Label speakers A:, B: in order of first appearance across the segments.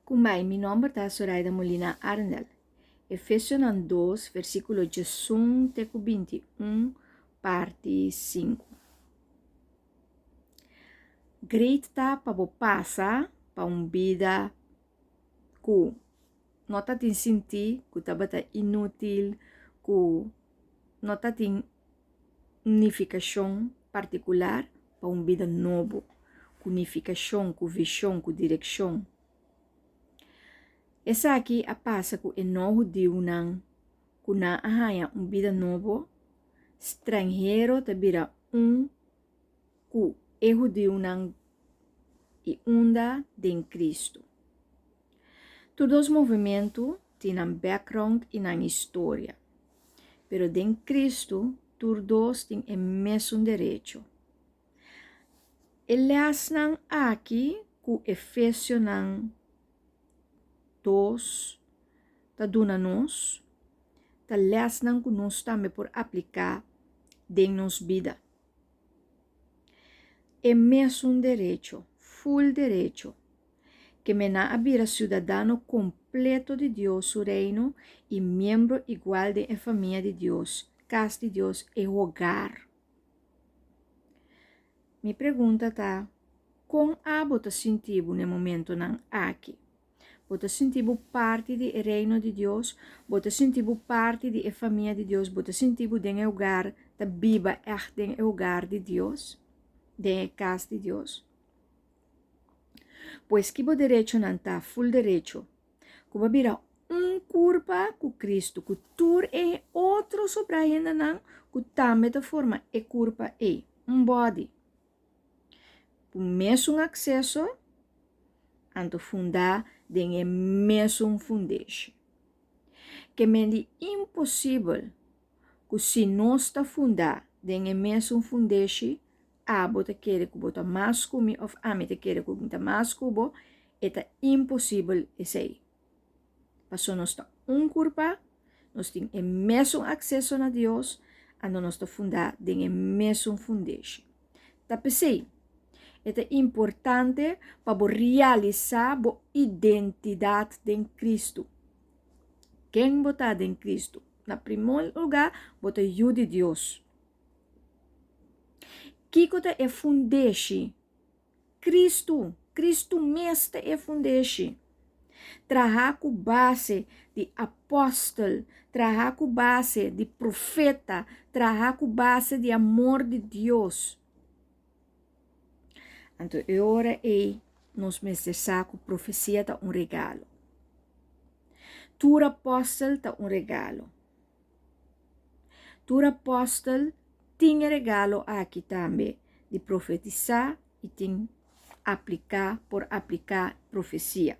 A: Kumbai, mi nòmber ta Soraida Molina Arendel. Efesionan dos, versíkulo 11 te ku 21, parti 5. Great ta pa bo pasa pa un bida ku no ta tin sintí, ku tabata inútil, ku no ta tin nifikashon partikular pa un bida nobo, ku nifikashon, ku vishon, ku direkshon. Esaki a pasa ku e no-hudiunan ku nan a haña un bida nobo, stranhero ta bira un ku e hudiunan i unda den Kristu. Tur dos movementu tin nan background i nan historia. Pero den Kristu tur dos tin e mesun derecho. E lèsnan aki ku Efesionan dos ta duna nos ta lèsnan ku nos tambe por apliká den nos bida. E mesun derecho, full derecho, Ke mena a bira siudadano kompleto di Dios su Reino i miembro igual den e famia di Dios, kas di Dios, e hogar. Mi pregunta ta, kon abo ta sinti bo n'e momentonan aki? Bo ta sinti bo parti di e Reino di Dios? Bo ta sinti bo parti di e famia di Dios? Bo ta sinti bo den e hogar, ta biba ègt den e hogar di Dios, den e kas di Dios? Pues ki bo derechonan ta? Ful derecho. Ku bo bira un kurpa ku Kristu, ku tur e otro sobrá hendenan ku tambe ta forma e kurpa ei, un body. Ku mesun akseso, anto fundá den e mesun fundeshi. Ke men di imposibel ku si nos ta fundá den e mesun fundeshi, abo ta kere ku bo ta mas ku mi òf ami ta kere ku mi ta mas ku bo, e ta imposibel esei. Pasobra nos ta un kurpa, nos tin e mesun akseso na Dios, anto nos ta fundá den e mesun fundeshi. Ta p'esei, e ta importante pa bo realisá bo identidat den Kristu. Ken bo ta den Kristu? Na primó lugá, bo ta yu di Dios. Kiko ta e fundeshi? Kristu! Kristu mes ta e fundeshi. Traha ku base di apòstel, traha ku base di profeta, traha ku base di amor di Dios. Anto e ora ei nos mester sa ku profesia ta un regalo. Tur apòstel ta un regalo. Tur apòstel tin e regalo aki tambe di profetisá i tin apliká por apliká profesia.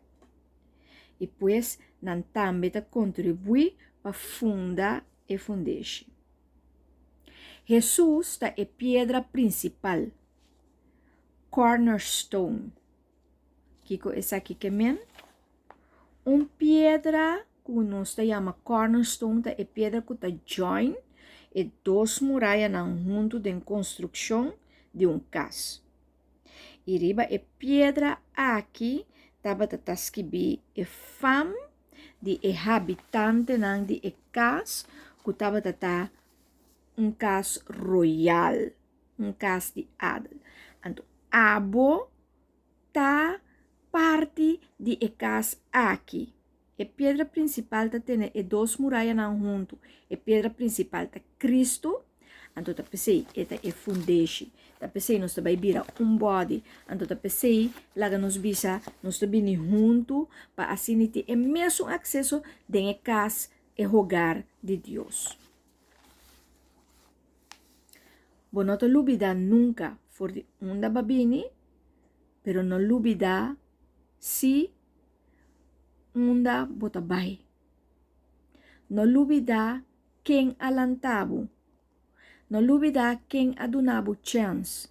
A: I pues nan tambe ta kontribuí pa funda e fundeshi. Hesus ta e piedra prinsipal, cornerstone. Kiko esaki ke men? Un piedra ku nos ta yama cornerstone ta e piedra ku ta join e dos murayanan huntu den konstrukshon di un kas. I riba e piedra aki tabata ta skibí e fam di e habitantenan di e kas ku tabata ta un kas royal, un kas di adel. Anto abo ta parti di e kas aki. E piedra prinsipal ta tene e dos murayanan huntu. E piedra prinsipal ta Kristu, anto ta p'esei e ta e fundeshi. Ta p'esei nos ta bai bira un body. Anto ta p'esei laga nos bisa nos ta bini huntu pa asina tin e mesun akseso den e kas, e hogar di Dios. Bo no ta lubidá nunka for di unda bo a bini, pero no lubidá sí unda bo ta bai. No lubidá ken a lanta bo. No lubidá ken a duna bo chèns.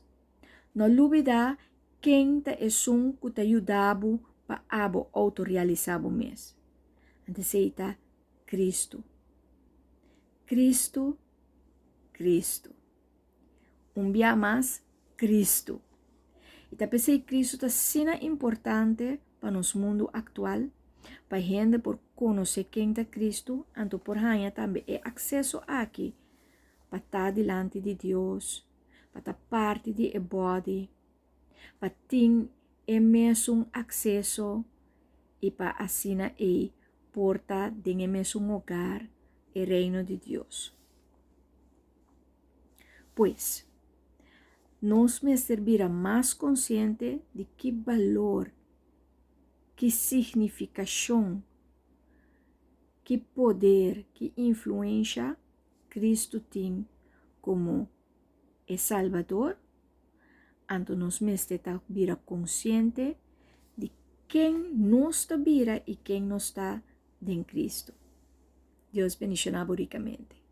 A: No lubidá ken ta esun ku ta yuda bo pa abo outorealisá bo mes. Anto esei ta Kristu. Kristu, Kristu. Un bia mas, Kristu. I ta p'esei Kristu ta asina importante. pa nos mundu aktual, pa hende por konosé ken ta Kristu, anto por haña tambe e akseso aki pa ta dilanti di Dios, pa ta parti di e body, pa tin e mesun akseso i pa asina ei por ta den e mesun hogar, e Reino di Dios. Pues, nos mester bira mas konsiente di ki balor, ki signifikashon, ki poder, ki influensha Kristu tin komo e Salbador, anto nos mester ta bira konsiente di ken nos ta bira i ken nos ta den Kristu. Dios bendishoná bo rikamente.